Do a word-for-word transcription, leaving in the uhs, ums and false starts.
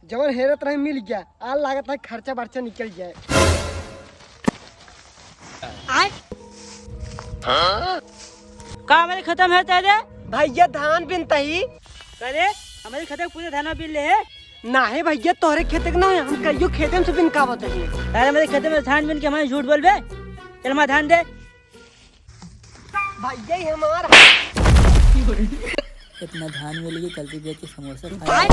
जवन हेरत रहे मिल गया, आ लागत है खर्चा बर्चा निकल जाए। आय? का हमरे खेते में है तेरे? भैया धान बिनता ही। अरे, हमरे खेते में पूरे धान बिन ले है। नाहीं भैया, तोहरे खेते के ना है, हम कहियो खेते में से बिन का बताई। अरे, हमरे खेते में धान बिन के हमारे झूठ बोलबे? चल, हमारा धान दे। भैया, ये हमार इतना धान मिल गई, कल से बेच के समोसा खाए।